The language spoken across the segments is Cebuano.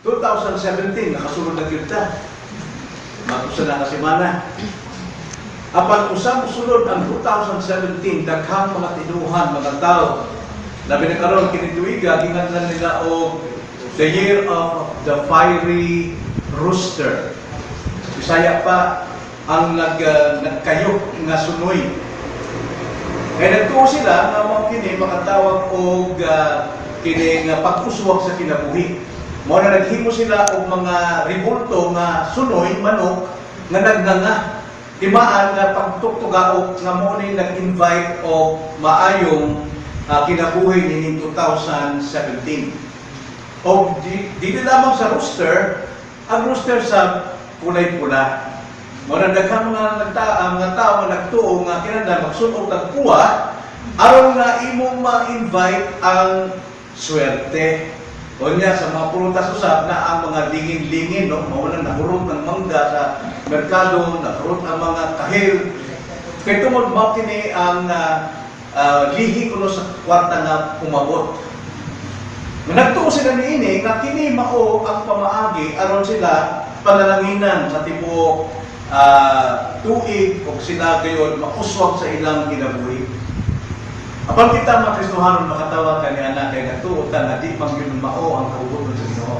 2017, nakasulod na gyud ta. Mag-usa na ka semana. Apan usa mosulod ang 2017, daghang mga tinuhan, mga tao. Labi na karon kini tuiga, ginganlan nila og the Year of the Fiery Rooster. Bisaya pa, ang nagkayok nga sunoy. Kay nagtuo sila nga mao kini makatawag og kini nga pag-uswag sa kinabuhi. Mao na naghimo sila og mga rebulto nga sunoy manok nga nagnganga. Timaan nga pagtuktugaok nga mao ni nag-invite og maayong kinabuhi nining 2017. Og dili lamang sa rooster, ang rooster sa kulay pula. Mao na daghang mga tao nga nagtuo nga kinahanglan magsuot og pula aron nga imong ma-invite ang swerte. Unya sa mga prutas usab na ang mga lingin-lingin, no, mao nang nahurot ng mangga sa merkado, nahurot ang mga kahil. Kay tungod mao kini ang lihi kuno sa kwarta nga umabot. Nga nagtuo sila niini nga kini mao ang pamaagi aron sila panalanginan sa tibuok tuig ug sila gayod mauswag sa ilang kinabuhi. Apan kita mga Kristohanon makatawa kaniana kay nagtuo ta nga di man gyud mao ang kabubuton sa Ginoo.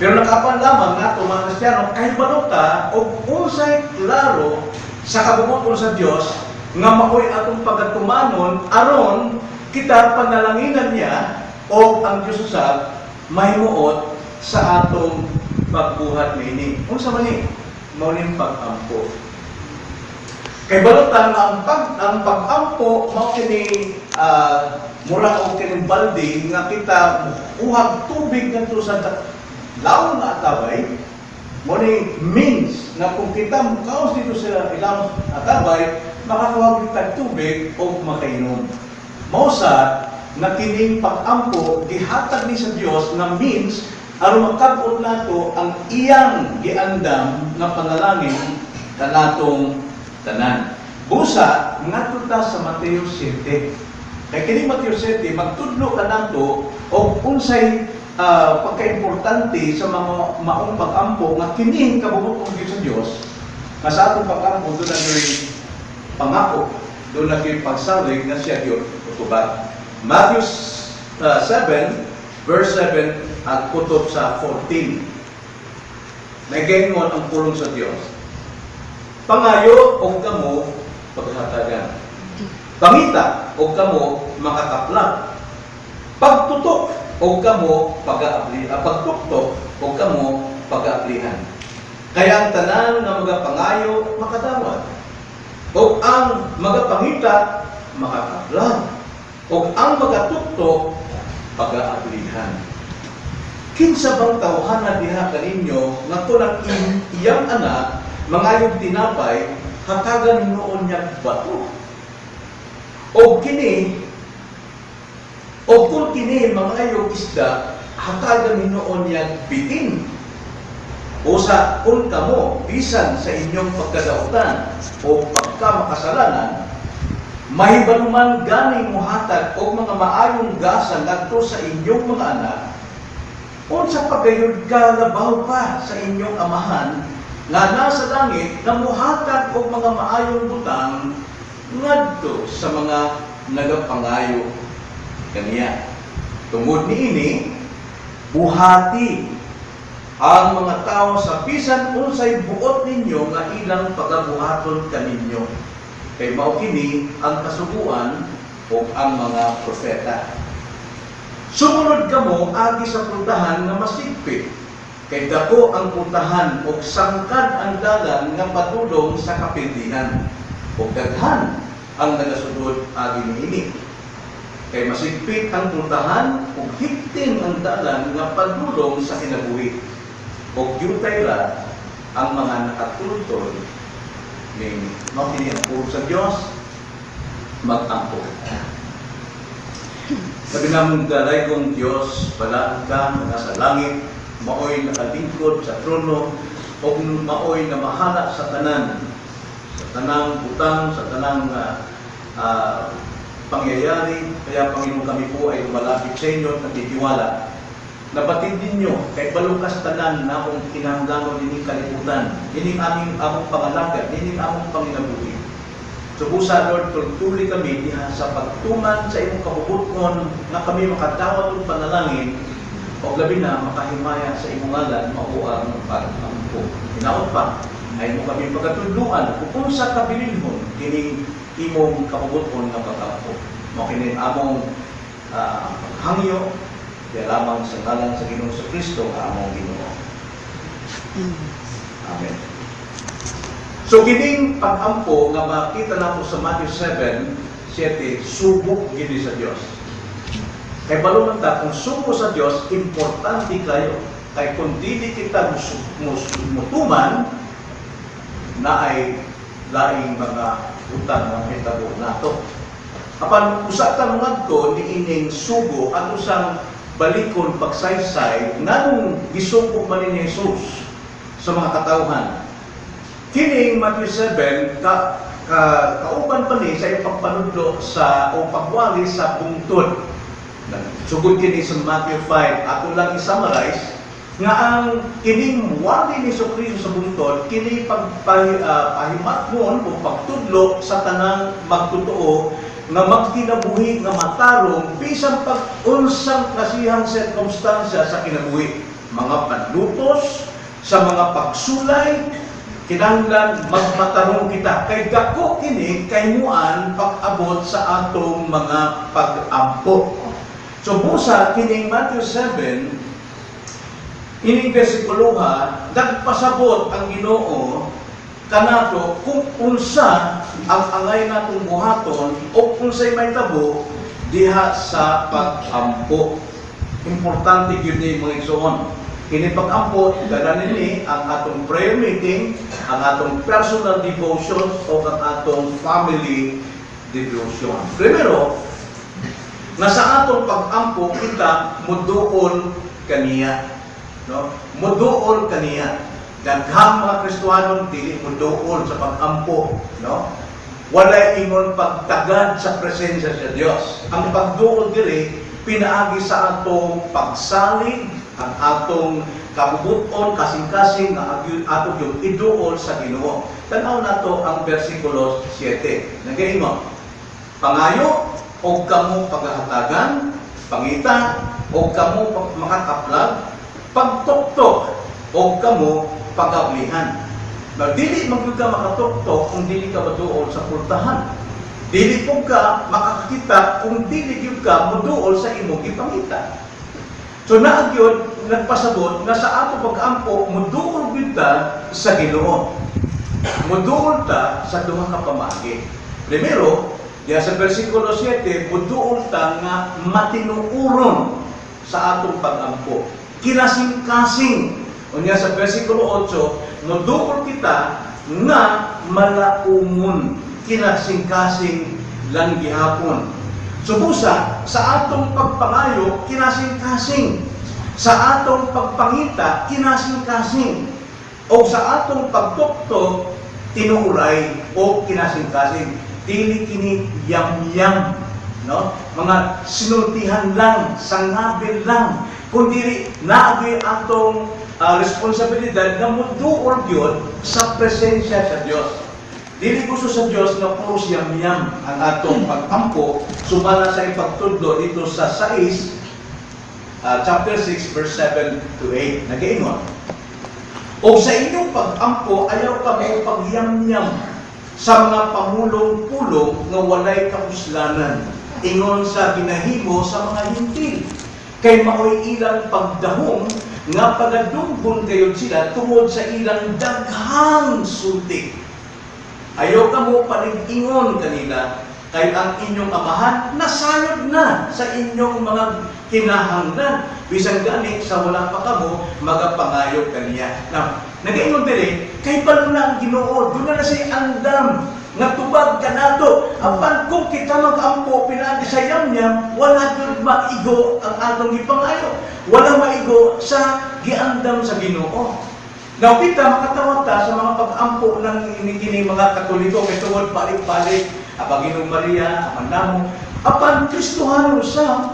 Pero nakaapan lamang nato mga Kristiyano kay balo ta og unsay klaro sa kabubuton sa Dios nga maoy atong pagatumanon aron kita panalanginan niya o ang Dios usab mahimuot sa atong pagbuhat niini. Unsa man ni? Mao ning pag-ampo. Kay balo ta nga ang pag-ampo mao kini mura og kining balde nga kita uhag tubig ngadto sa lawom nga atabay. Mao ni means nga kung kita mukaos dito sa ilawom atabay, makakuha kita tubig o makainom. Mao sa nga kining pag-ampo gihatag ni sa Dios nga means aron makab-ot nato ang iyang giandam nga panalangin kanatong tanan. Busa ngadto ta sa Mateo 7. Kay kining Mateo 7 magtudlo kanato og unsay pagkaimportante sa mga maong pag-ampo nga kining kabubuton gyud sa Dios nga sa atong pag-ampo duna gyud pangako, duna gyud pagsalig nga siya gyud utubag. Matthew 7 verse 7 at kutob sa 14. Nagaingon ang pulong sa Dios. Pangayo og kamo paghatagan. Pangita og kamo makakaplag. Pagtutok og kamo pagaabli, pagtuktok og kamo pagaablihan. Kaya ang tanan nga magapangayo makadawat. Og ang magapangita makakaplag. Og ang magatuktok pagaablihan. Kinsa bang tawhana diha kaninyo nga kun ang iyang anak mangayog tinapay, hatagan hinuon niya bato? O kini, o kung kini mangayog isda, hatagan hinuon niya bitin? O sa kung kamo, bisan sa inyong pagkadautan o pagkamakasalanan, mahibaluman gani muhatag og mga maayong gasa ngadto sa inyong mga anak, unsa pa gayud ka labaw pa sa inyong Amahan nga nasa langit nga muhatag og mga maayong butang ngadto sa mga nagapangayo kaniya? Tungod niini, buhati ang mga tao sa bisan unsay buot ninyo nga ilang pagabuhaton kaninyo. Kay mao kini ang kasuguan ug ang mga propeta. Sumunod kamo agi sa pultahan nga masigpit. Kay dako ang pultahan ug sangkad ang dalan nga padulong sa kapildihan, ug daghan ang nagasudod agi niini. Kay masigpit ang pultahan ug higtin ang dalan nga padulong sa kinabuhi, ug yutay ra ang mga nakatultol niini. Mao kini ang pulong sa Dios. Mag-ampo. Sabi namong dalaygong Dios, balaan ka nga sa langit, maoy nakalingkod sa trono, ug maoy namahala sa tanan, sa tanang butang, sa tanang pangyayari. Kaya, Panginoon, kami po ay lumalapit sa inyo at nagtitiwala. Nabatid ninyo kay balukas tanan namong kinahanglanon ining kalibutan, ining aming among pangalagad, ining among panginabuhi. So busa, Lord, tultuli kami diha sa pagtuman sa imong kabubut-on nga kami makadawat og panalangin o labi na makahimaya sa imong ngalan, mao ang pag-ampo. Hinaot pa, ay mo kami pagkatudluan kung unsa kabilinhon kining imong kabubut-on nga pag-ampo. Mao kini among paghangyo diya lamang sa ngalan sa Ginoong Kristo nga among Ginoo. Amen. So kining pag-ampo nga makita nato sa Matthew 7:7, sugo gini sa Dios. Kay balo man ta kung sugo sa Dios, importante kayo. Kay kung dili kita mutuman na ay laing mga utang nga mahitabo nato. Apan usa ta mangadto niining sugo, ato sang balikon pagsaysay nganong gisugo man ni Jesus sa mga katawhan. Kining Matthew 7 ka kauban pa ni sa iyang pagpanudlo sa o pagwali sa bungtod. Sugod kini sa Matthew 5, ato lang i-summarize nga ang kining wali ni Kristo sa bungtod kini pagpahimatmon o pagtudlo sa tanang magtotoo nga magkinabuhi nga matarong bisan pag unsang klasihang sirkumstansya sa kinabuhi, mga panlutos, sa mga pagsulay, kinahanglan magmatarong kita kay dako kini kaimuan pag-abot sa atong mga pag-ampo. So busa kining Matthew 7 ining bersikuloha, nagpasabot ang Ginoo kanato kung unsa ang angay natong buhaton o kung unsay mahitabo diha sa pag-ampo. Importante gyud ni, mga igsoon. Kini pag-ampo, dala nini ang atong prayer meeting, ang atong personal devotion o ang atong family devotion. Primero, nga sa atong pag-ampo kita muduol kaniya. No? Muduol kaniya. Daghang mga Kristohanong dili muduol sa pag-ampo, no? Walay ingon pagtagad sa presensya sa Dios. Ang pagduol diri pinaagi sa atong pagsalig, ang atong kabubuton, kasing-kasing nga ato yung iduol sa Ginoo. Tan-aw nato ang versikulo 7. Nagaingon, "Pangayo og kamo pagahatagan, pangita og kamo makakaplag, pagtuktok og kamo pagablihan." Now, dili man gyud ka makatuktok kung dili ka maduol sa pultahan. Dili po ka makakakita kung dili gyud ka moduol sa imong gipangita. So naa gyud nagpasabot nga sa ato pag-ampo moduol gyud ta sa Ginoo. Moduol ta sa duha ka pamaagi. Primero, diya sa versikulo 7, moduol ta nga matinuoron sa atong pag-ampo. Kinasing-kasing. Unya sa versikulo 8, moduol kita nga malaumon, kinasing-kasing lang gihapon. So busa, sa atong pagpangayo, kinasing-kasing. Sa atong pagpangita, kinasing-kasing. O sa atong pagtuktok, tinuuray o kinasing-kasing. Dili kini yam-yam, no? Mga sinultihan lang, sangabil lang. Kundi naagi atong responsibilidad na muduol gyud sa presensya sa Dios. Dili gusto sa Dios nga puros yam-yam ang atong pag-ampo sumala sa ipagtudlo dito sa 6, chapter 6 verse 7 to 8. Nagaingon, "O sa inyong pag-ampo, ayaw kamo pagyamyam sa mga pamulong-pulong nga walay kapuslanan, ingon sa ginahimo sa mga Hentil. Kay maoy ilang pagdahom nga pagadunggon kayo sila tungod sa ilang daghang sulti. Ayaw kamo panig-ingon kanila, kay ang inyong Amahan nasayod na sa inyong mga kinahanglan bisan gani sa wala pa kamo magapangayo kaniya." Now, nagaingon diri, kay balo na ang Ginoo, duna na siya andam nga tubag kanato. Apan kung kita mag-ampo pinaagi sa yamyam, wala gyud maigo ang atong gipangayo. Wala maigo sa giandam sa Ginoo. Now kita makatawa ta sa mga pag-ampo ng kini mga Katoliko kay tungod balik-balik, Aba Ginoong Maria, Ama namo. Apan Kristohano sa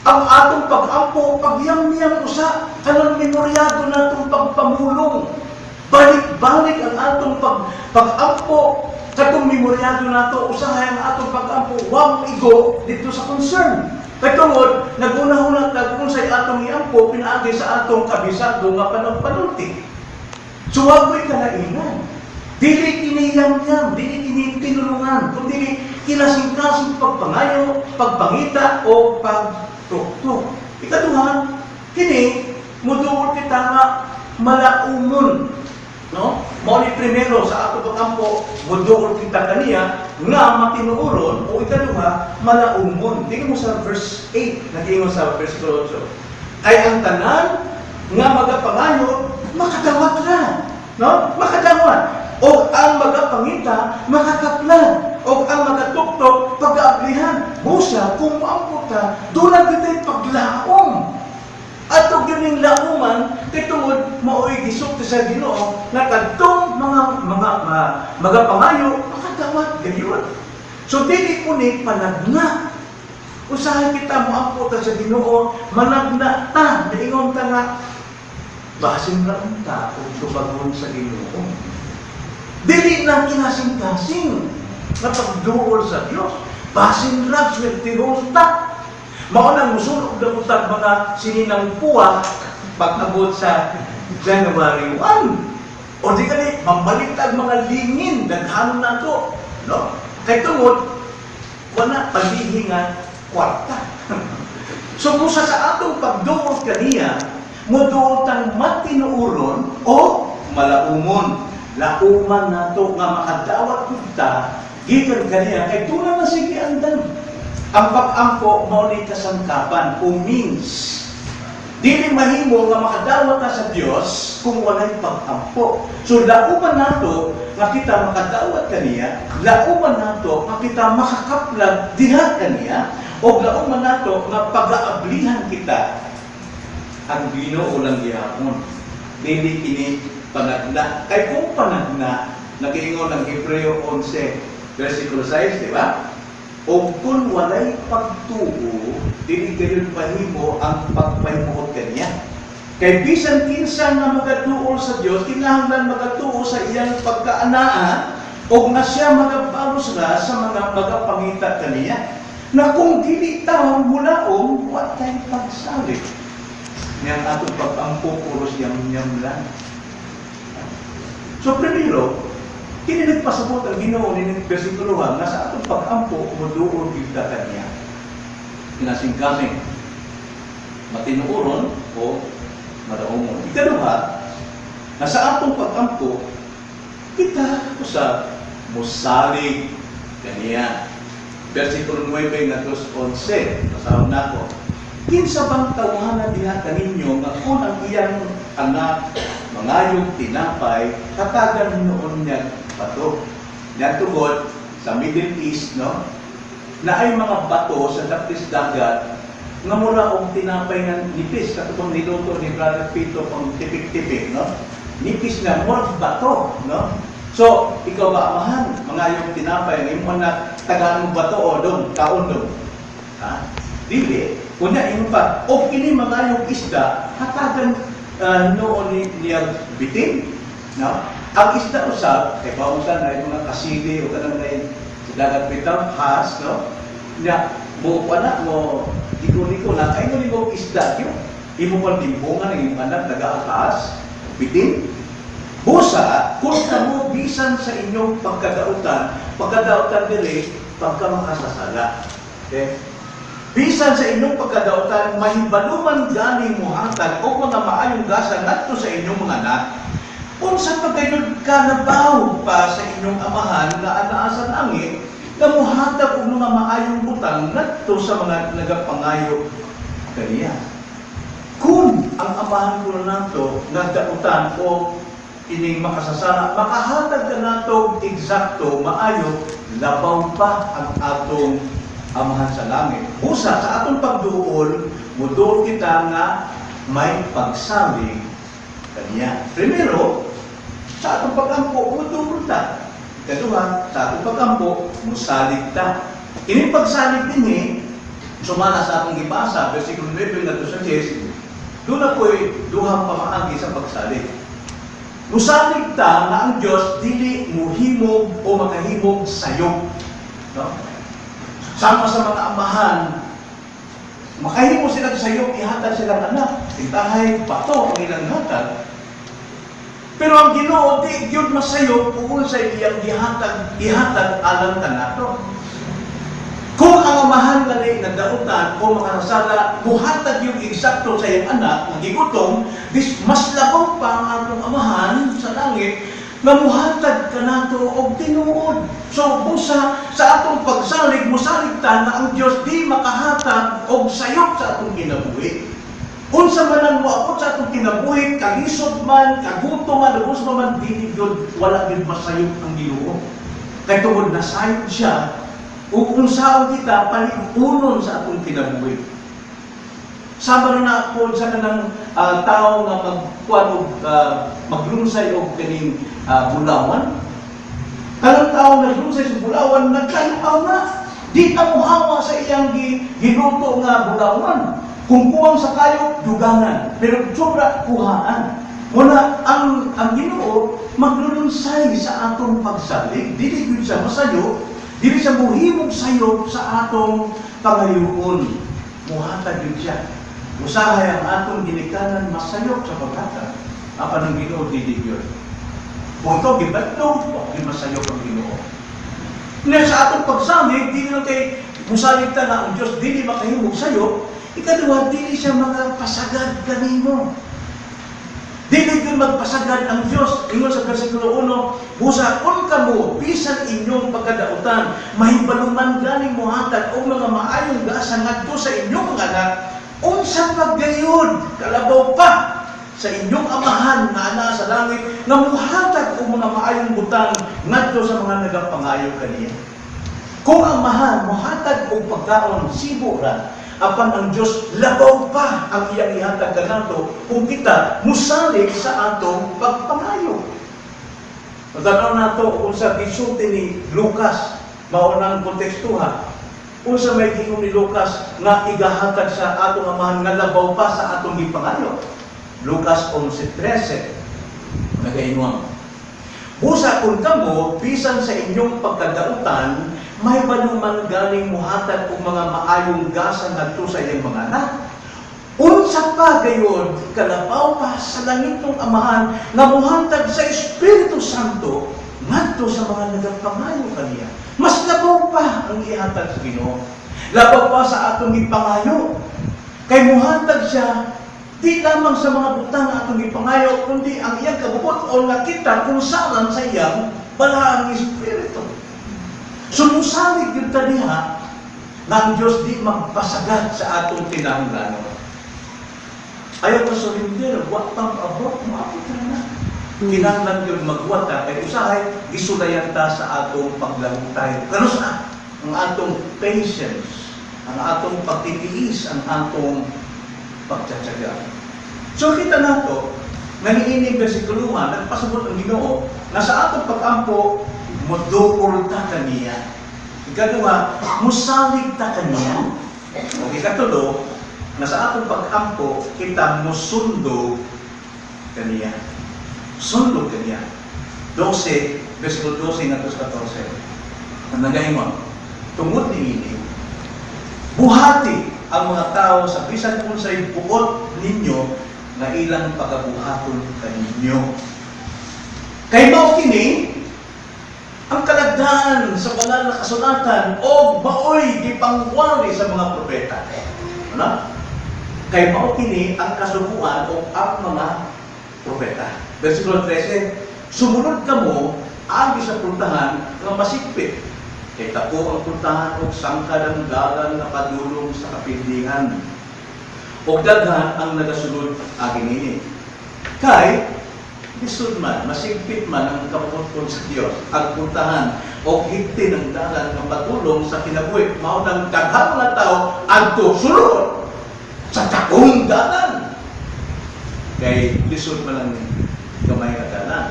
Ang atong pag-ampo, pagyamyam usa, kanang memoryado natong pagpamulong. Balik-balik ang atong pag-ampo, katong memoryado nato, usahay ang atong pag-ampo, wa mo igo dito sa concern. Kay tungod, naguna-huna ta kung unsay atong iampo, pinaagi sa atong kabisado nga panagpanulti. So wa mo'y kalainan. Dili kini yam-yam, dili kini tinulungan, kundi kinasingkasing pagpangayo, pagpangita o pagtuktok. Ikaduha, kini muduol kita nga malaumon, no? Mao ni primero sa ato pag-ampo, muduol kita kaniya nga matinuoron o ikaduha, malaumon. Tingnan mo sa verse 8, nag-ingon sa versikulo 8. Ay ang tanan nga magapangayo, makadawat ra. No? Makadawat. O ang magapangita, makakaplan. O ang magatuktok, pag-aablihan. Busa, kung moampo ta, duna kita'y paglaom. Ato gyud lauman kay tungod mao'y gisulti sa Ginoo nga kadtong mga magapangayo makadawat gayud. So dili ko ni panagna. Usahay kita moampo ta sa Ginoo, managna ta, niingon ta nga basin ra unta kung tubagon sa Ginoo. Dili na kinasing-kasing na pagduol sa Dios. Basin ra swertihon ta. Mao nang musulog na utag mga sininang puwa pag-abot sa January 1. O di kani mamalitag mga lingin daghanon nato, no? Kay tungod wala palihi nga kwarta. So busa sa atong pagduol kaniya, muduol tang matinuoron o malaumon. Lauman nato nga makadawat pud ta gikan kaniya kay tuna na sige andan. Ang pag-ampo mao ni kasangkapan o means. Dili mahimo nga makadawat ka sa Dios kung walay pag-ampo. So lauman nato nga kita makadawat kaniya, lauman nato nga kita makakaplag diha kaniya, o lauman nato nga pag-aablihan kita ang Ginoo lang gihapon. Dili kini panagna. Kay kung panagna, nagiingon ang Hebreo 11 versikulo 6, di ba? O kung walay pagtuo, dili gayon mahimo ang pagpahimuot kaniya. Kay bisan kinsa nga magatuol sa Dios, kinahanglan magatuo sa iyang pagkaanaa o nga siya magabalos ra sa mga magapangita kaniya. Na kung dili ta mulaom, wa tay pagsalig. Niyang atong pag-ampo, puros yam-yam lang. So primero, kini nagpasabot ang Ginoo ni versikulo 1 nga sa atong pag-ampo muduol kita kaniya. Kinasingkasing matinuoron o madaumon. Ikaduha, nga sa atong pag-ampo kita usab mosalig kaniya. Versikulo 9 ngadto 11, basahon nako. Kinsa bang tawhana diha kaninyo nga kung ang iyang anak mangayog tinapay, hatagan hinuon niya bato? Yan tungod sa Middle East, no? Na ay mga bato sa daptis dagat nga mura og tinapay nga nipis, katong niluto ni Brother Pito pang tipik-tipik, no? Nipis na murag bato, no? So, ikaw ba amahan, mangayog tinapay, ang imong anak tagaan mo bato o dong, kaon dong. Ha? Dili. Unya ingon pa, o kini mangayog isda, hatagan noon ni niya bitin, no? Ang isda usab, kay bausan na yung mga kasili o kanang na sa dagat bitaw, has, no? Nya, mo pa na mo liko-liko na kay mo isda gyud. Imo pang limbungan ang imong anak nagaahas, bitin. Busa, kung kamo bisan sa inyong pagkadautan, pagkadautan diri, pagka makasasala. Okay? Bisan sa inyong pagkadautan, mahibaluman gani mohatag o mga maayong gasa ngadto sa inyong mga anak, unsa pa gayud kalabaw pa sa inyong amahan nga anaa sa langit, nga mohatag og mga maayong butang ngadto sa mga nagapangayo kaniya. Kung ang amahan ko nato nga dautan o ining makasasala, makahatag ka nato eksakto maayo, labaw pa ang atong amahan sa langit. Busa sa atong pagduol, muduol kita nga may pagsalig kaniya. Primero, sa atong pagampo, muduol ta. Ikaduha, sa atong pagampo, musalig ta. Ining pagsalig dinhi, Sumala sa atong gibasa, versikulo 9 ngadto sa 10, duna po'y duhang pamaagi sa pagsalig. Musalig ta nga ang Dios dili muhimog o makahimog sayop. No? Sama sa mga amahan, makahimo silang sayop, ihatag silang anak. Tintahay, bato ang ilang hatag. Pero ang Ginoo di gyud masayop kung sa iyang gihatag, ihatag alang kanato. Kung ang amahan gani nagdautan o makasala, muhatag yung eksakto sa iyang anak nga gigutom, dis mas labaw pa ang atong amahan sa langit nga muhatag kanato og tinuod. So busa sa atong pagsalig, musalig ta nga ang Dios di makahatag og sayop sa atong kinabuhi. Unsa man ang moabot sa atong kinabuhi, kalisod man, kagutom man, lubos man, dili gyud, wala gyud masayop ang Ginoo. Kay tungod nasayop siya, ug unsaon kita palig-unon sa atong kinabuhi. Sama na na po sa kanang tao nga magkuan og maglunsay og kaning bulawan. Kanang tao naglunsay sa bulawan, nagkanaw na. Di na mohawa sa iyang giluto nga bulawan. Kung kuwang sa kayo, dugangan. Pero sobra, kuhaan. Muna, ang Ginoo maglulunsay sa atong pagsalig. Dili gyud siya masayo, dili siya muhimog sayo sa atong pangayuon. Muhatag gyud siya. Usahay ang atong ginikanan masayop sa paghatag. Apan ang Ginoo dili gyud. Kung ikaw gibadlong, wa gyud masayop ang Ginoo. Nga sa atong pagsalig, dili lang kay musalig ta nga ang Diyos dili makahimog sayo. Ikaduha, dili siya makapasagad kanimo. Dili gyud magpasagad ang Diyos. Ingon sa versikulo 1, busa kung kamo bisan inyong pagkadautan, mahibaluman ganing mohatag og mga maayong gasa ngadto sa inyong mga anak, unsa paggayod kalabaw pa sa inyong amahan nga ana sa langit nga mohatag og mga maayong butang ngadto sa mga nagapangayo kaniya. Kung ang amahan mohatag og pagkaon sibo ra, apan ang Dios labaw pa ang iyang ihatag kanato kung kita musalig sa atong pagpangayo. Tanaw nato unsa gisulti ni Lucas, mao nang kontekstuha. Unsa may giingon ni Lucas nga igahatag sa atong amahan nga labaw pa sa atong gipangayo? Lucas 11:13. Nagaingon, busa kung kamo bisan sa inyong pagkadautan, may baluman ganing muhatag og mga maayong gasa ngadto sa iyang mga anak. Unsa pa gayod kalabaw pa sa langit ng amahan nga muhatag sa Espiritu Santo ngadto sa mga nagapangayo kaniya. Mas labaw pa ang ihatag sa Ginoo. Labaw pa sa atong gipangayo. Kay muhatag siya di lamang sa mga butang nga atong gipangayo, kundi ang iyang kabubut-on nga kita kung saan sa iyang balaang Espiritu. Sumusalig gyud ta diha nga ang Diyos di magpasagad sa atong kinahanglanon. Ayaw ka surrender, wa pa abot, moabot na na. Kinahanglan gyud maghuwat ta kay usahay gisulayan ta sa atong paglangutay. Pero sa ang atong patience, ang atong pagtitiis, ang atong pagtsatsaga. So kita nato nga niining bersikulohan nagpasabot ang Ginoo nga sa atong pag-ampo moduol ta kaniya. Ikaduha, musalig ta kaniya. O ikatulo, nga sa atong pag-ampo kita musundog kaniya. Sundog kaniya. 12, versikulo 12 ngadto sa 14. Ang nagaingon, tungod niini, buhati ang mga tao sa bisan unsay buot ninyo nga ilang pagabuhaton kaninyo. Kay mao kini ang kalagdan sa banal na kasulatan o maoy gipangwali sa mga propeta. Ano? Kay mao kini ang kasuguan o ang mga propeta. Versikulo 13, sumunod kamo agi sa pultahan nga masikpit. Kay tako ang pultahan og sangkad ang dalan nga padulong sa kapildihan. Og daghan ang nagasulod agi nini. Kay lisod man, masigpit man ang kabubut-on sa Dios, ang pultahan og higti ng dalan nga padulong sa kinabuhi. Mao nang daghang mga tao adto sulod sa dakong dalan. Kay lisod man ang gamay nga dalan.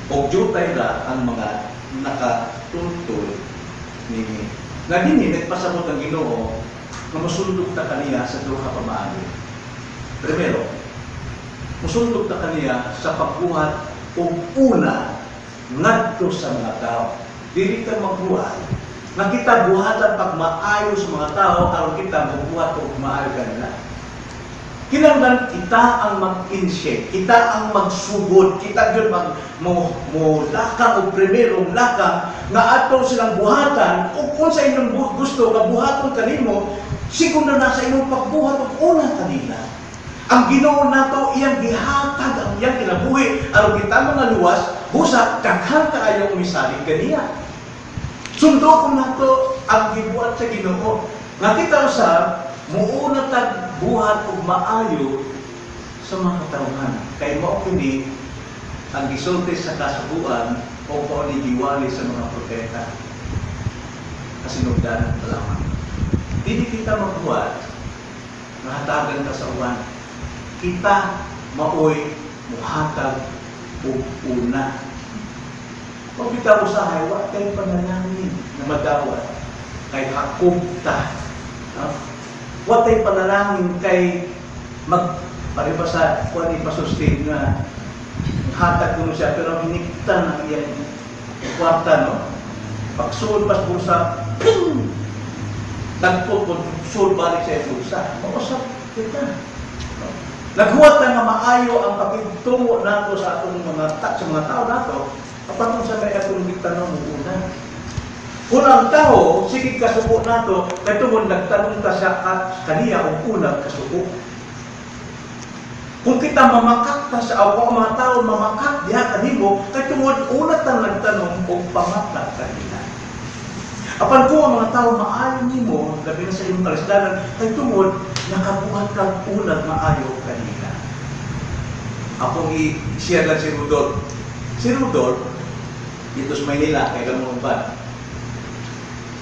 Og jutay ra ang mga nakatultol nini. Nga dinhi nagpasabot ang Ginoo Nga masundog ta kaniya sa duha ka pamaagi. Primero, musundog ta kaniya sa pagbuhat og una ngadto sa mga tao. Dili ta magbuhat nga kita buhatan pag maayo sa mga tao aron kita magbuhat og maayo kanila. Kinahanglan kita ang mag-initiate, kita ang magsugod, kita gyud mag mo mo lakang og primerong lakang nga ato silang buhatan ug unsa inyong gusto nga buhaton kanimo, segundo na sa inyong pagbuhat og una kanila. Ang Ginoo nato, iyang gihatag ang iyang kinabuhi aron kita mga luwas, busa daghan kaayo misalig kaniya. Sundokon nato ang gibuhat sa Ginoo nga kita usab muuna tag buhat og maayo sa mga katawhan, kay mao kini ang gisulti sa Kasuguan o mao ni giwali sa mga propeta, kasinugdanan pa lamang. Dili kita magbuhat nga hatagan ta sa uban. Kita maoy muhatag og una. Kung kita usahay, wa kay panalangin na madawat kay hakob ta. No? Wa tay panalangin kay mag pariba sa kuan ni pasustain nga hatag kuno siya, pero hiniktan ang iyang kwarta, no? Pagsuod pas bulsa, ping! Tagpo kung suod balik sa iyang bulsa. Mausap kita. No? Naghuwat na nga maayo ang pakigtungo nato sa atong mga sa mga tao nato, apan kung sa may atong gitanong mo una. Kung ang tao, sige kasuko nato, kay tungod nagtanong ta sa kaniya og unang kasuko. Kung kita mamakak ta sa ako ang mga tao mamakak diha kanimo, kay tungod una tang nagtanong og pamakak kanila. Apan kung ang mga tao maayo nimo, labi na sa imong kalisdanan, kay tungod nakabuhat kang unang maayo kanila. Akong i-share lang si Rudolph. Si Rudolph, dito sa Maynila, kay Ramon ba?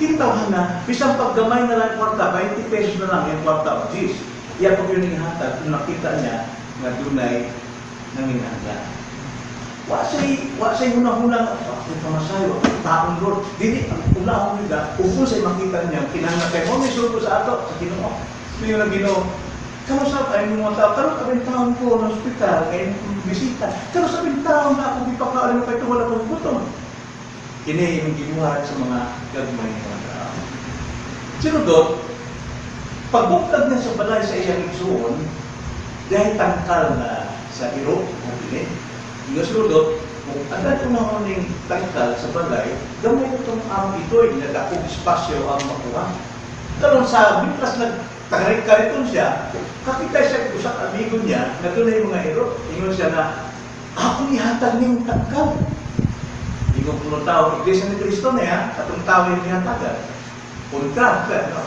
Kintawahan na, bisan paggamay na lang kwarta, 20 pesos na lang yung kwarta o Gis. Iya pag yun ihatag, kung nakita niya nga dunay nanginahanglan. Wa say hunahuna, ako pamasayo, ako taong Lord. Dili, ang unahon nila, kung say makita niya, kinahanglan kay mo, may sulbo sa ato, sa Ginoo. Ngayon ang Ginoo, karon sa ay mga tao, karon kapin taon ko ng ospital, kay bisita, karon sa taon na ako gipakaon kay wala akong gutom. Kini imong gibuhat sa mga gagmay nga mga tao. Si Rudolph, pagbugtag niya sa balay sa iyang igsuon, dahil tangkal na sa iro, o kini. Ingon si Rudolph, kung agad unahon ning tangkal sa balay, gamay ko itong ang ito'y nadakong espasyo ang makuha. Karon sa biglas nagtakarit-kariton siya, kakita siya usa ka amigo niya na dunay mga iro. Ingon siya na, "Ako ihatag ning tangkal." Ingon ko ng tao, Iglesia ni Cristo na yan, atong tao yung ihatagan. Punta, no?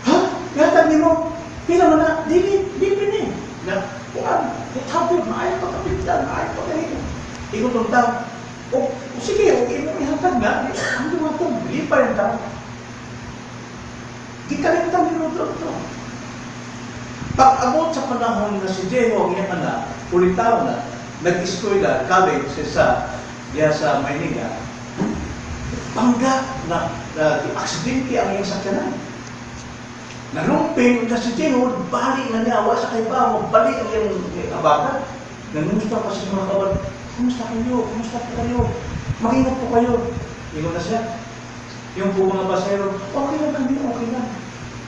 "Ha? Ihatag nimo? Pila man na?" "Dili, dili ni. Na, kuan, 800, maayo pa kapitan, maayo pa kayo." Ingon tong tao, "O, o sige, okay mo ihatag na, ang duwa to, lipay ang tao." Di kalimtan ni Rudolph to. Pag-abot sa panahon na si Jeho, ang iyang anak, ulitaw na, nag-eskwela, college sa diya sa Maynila, bangga na, na aksidente ang iyang sakyanan. Nalumping na si Jeho, bali na niya, wa sa kay ba, bali ang iyang abakan. Nangumusta pa siya sa mga kawan, "Kumusta kayo? Kumusta po kayo? Mag-ingat po kayo." Ingon na siya. Yung po mga pasahero, "Okay lang kami, okay lang."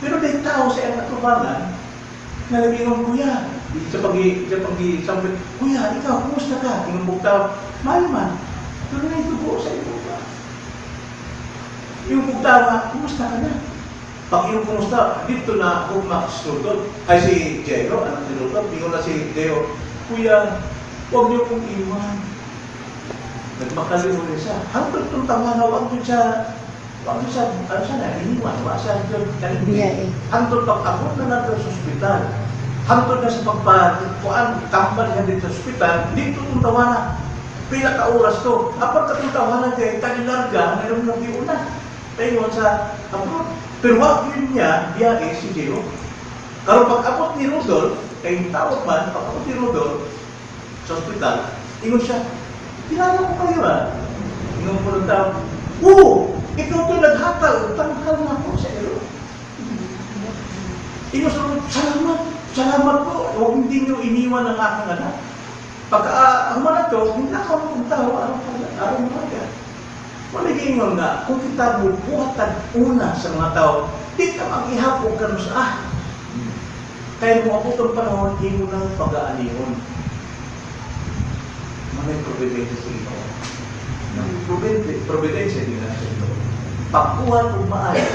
Pero may tao sa iyang atubangan na nag-ingon, "Kuya," sa pag "Kuya, ikaw, kumusta ka?" Ingon po tao, "Mahal man, pero na ito sa iyo ba?" Yung tao, "Kumusta ka na?" Pag yung kumusta, dito na hugma si Rudolph. Ay si Jairo, anak ni Rudolph, ingon na si Deo, "Kuya, huwag niyo kong iwan." Nagmakaliw rin siya. Hangtod itong tawa na, wag yun siya, ano siya na, iniwan, wag siya yun, Biyahe. Hangtod pag-abot na natin sa ospital, hangtod na sa pagpakuan, tambal niya dito sa ospital, dito itong tawana. Pila ka oras to. Apan katong tawanan kay tanilarga, mayroon lang una. Paingon sa abroad. Pero wag yun niya, biyahe si Gio. Karon pag-abot ni Rudolph, kay tawag man, pag-abot ni Rudolph sa ospital, ingon siya, "Kilala ko kayo ah." Ingon ko ng tao, "Oo, ikaw to naghatag, tangkal na ako sa iro." Ingon sa Lord, "Salamat, salamat po. Huwag hindi nyo iniwan ang aking anak." Pagka human na to, hindi na ako ang tao, araw umaga. Wala giingon nga, kung kita bubuhat una sa mga tao, di ka mag-ihapog ka sa ah. Kaya mo abot ang panahon, imo nang pag-aanihon. Mga providensya sa Ginoo. Providensya din na sa Ginoo. Pagbuhat og maayo,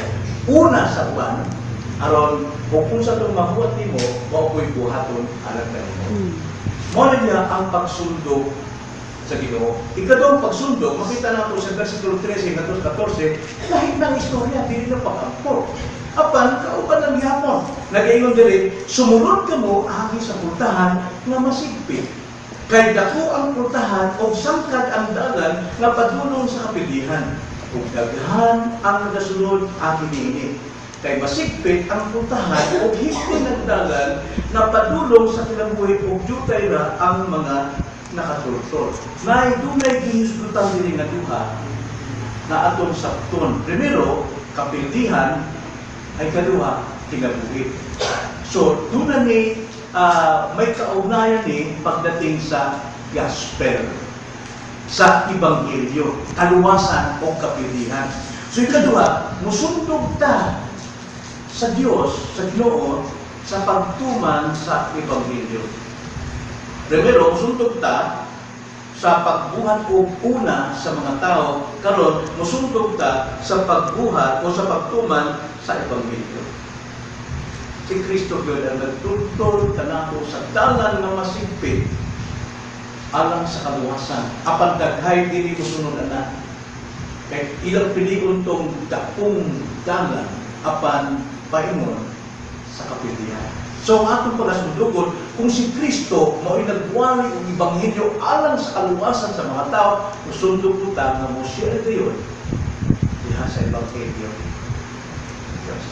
una sa uban, aron kung sa itong mabuhat nimo, mao ko'y buhaton alang kanimo. Mao na niya ang pagsundog sa Ginoo. Ikaduhang pagsundog, makita nato sa versikulo 13 ngadto sa 14, lahi ng istorya, dili na pag-ampo. Apan kauban lang gihapon. Nagaingon diri, "Sumunod kamo agi sa pultahan nga masigpit. Kay dako ang pultahan og sangkad ang dalan nga padulong sa kapildihan. Ug daghan ang nagasulod agi niini. Kay masigpit ang pultahan ug hispin ang dalan nga padulong sa kinabuhi ug jutay ra ang mga nakatultol." Nay dunay gihisgutan diri nga duha na atong sabton. Primero, kapildihan ay kaduha, kinabuhi. So, doon na ni may kaugnayan ni pagdating sa gospel, sa ebanghelyo, kaluwasan o kapildihan. So, ikaduha, musundog ta sa Dios, sa Ginoo, sa pagtuman sa ebanghelyo. Primero, musundog ta sa pagbuhat og una sa mga tao, karon musundog ta sa pagbuhat o sa pagtuman sa ebanghelyo. Si Kristo gyud ang nagtultol kanato sa dalan nga masigpit alang sa kaluwasan. Apan daghay dili mosunod ana. Kay ilang pilion tong dakong dalan apan paingon sa kapildihan. So ang atong pagasundugon, kung si Kristo mao'y nagwali og ebanghelyo alang sa kaluwasan sa mga tao, musundog po ta nga mo share gayon diha sa ebanghelyo. Diyos.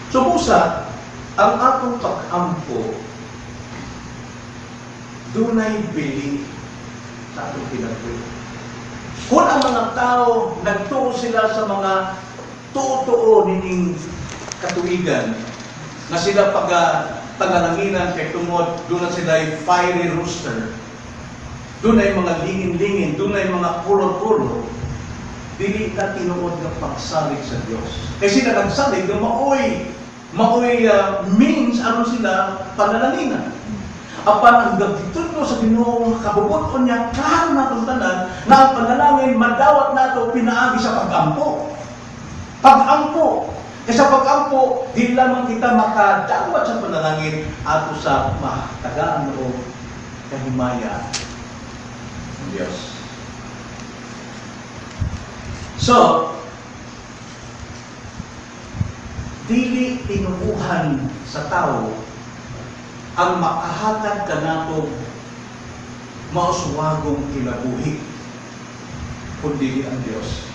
So busa, ang atong pag-ampo dunay bili sa atong kinabuhi. Kung ang mga tao nagtuo sila sa mga tuo-tuo nining katuigan, na sila pag tagalanginan kay tungod doon na sila ay fiery rooster, doon ay mga lingin-lingin, doon ay mga kulor-kulor, dili na tinuod nga pagsalig sa Dios. Kasi sila nagsalig nga maoy maoy means aron sila panalanginan. Apan ang gagitudlo sa Ginoo kabubut-on niya, klaro natong tanan na ang panalangin madawat nato pinaagi sa pag-ampo. Pag-ampo. Kay sa pag-ampo, di lamang kita makadawat sa panalangin ato sa matagaan o kahimaya ng Diyos. So, dili tinuuhan sa tao ang makahatag kanato mauswagong kinabuhi, kundi ang Diyos.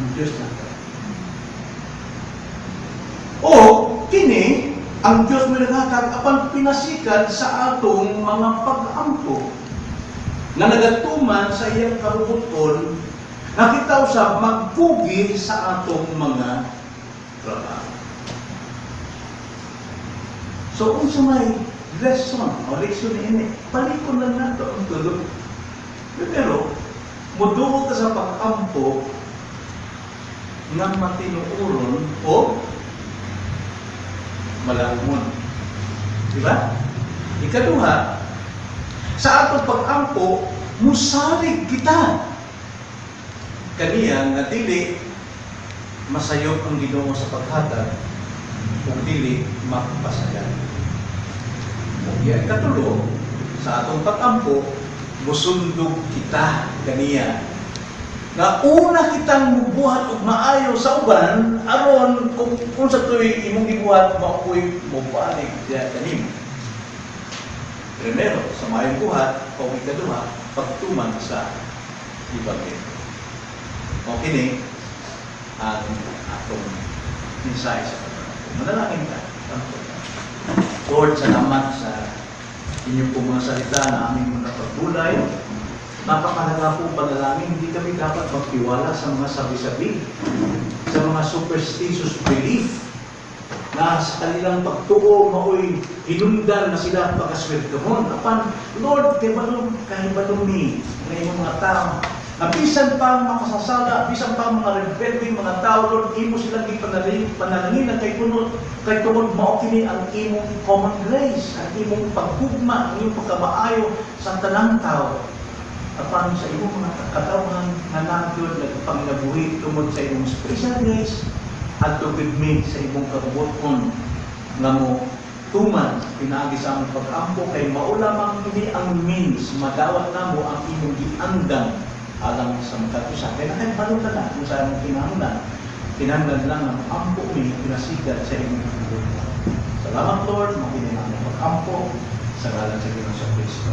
Ang Diyos na. O, kini, ang Diyos may naghatag apan pinasikan sa atong mga pag-ampo na nagatuman sa iyang kabubuton na kita usab magkugi sa atong mga trabaho. So, unsa may lesson o leksyon niini, balikon lang nato ang tulo. Pero, muduol ka sa pag-ampo nga matinuoron o malangmon. Di ba? Ikaduha, sa atong pag-ampo, musalig kita. Kaniya nga dili masayop ang Ginoo sa paghatag kung dili magpasagad. Ug katulo, sa atong pag-ampo, musundog kita kaniya nga una kitang mubuhat og maayo sa uban aron kung sa tuoy imong gibuhat mao ko'y mobalik diha kanimo. Primero, sa maayong buhat o ikaduha, pagtuman sa ebanghelyo. Mao kini ang atong mensahe sa pagkakas. Manalangin ta. Lord, salamat sa inyong pong mga salita na aming mga pagbulay. Napakahalaga po panalangin, hindi kami dapat magtiwala sa mga sabi-sabi, sa mga superstitious belief. Na sa kanilang pagtuo maoy hinungdan na sila pagkaswertehon. Apan, Lord, kay balo mi nga imong mga tao na bisan pa ang makasasala, bisan pa ang mga rebelde mga tao, Lord, imo silang gipanalangin kay tungod mao kini ang imong common grace, ang imong paghugma, ang imong pagkamaayo sa tanang tao. Apan sa imong mga katawhan nga nagyod nagpanginabuhi tungod sa imong special grace, adto gid mi sa imong kabubut-on nga mo tuman pinaagi sa among pag-ampo, kay mao lamang kini ang means madawat namo ang imong giandam alang sa matag usa. Kay nakahibalo ka na kung sa among kinahanglan. Kinahanglan lang ang ampo mi pinasigad sa imong kabubut-on. Salamat, Lord, mao kini ang among pag-ampo sa ngalan sa Ginoong Kristo.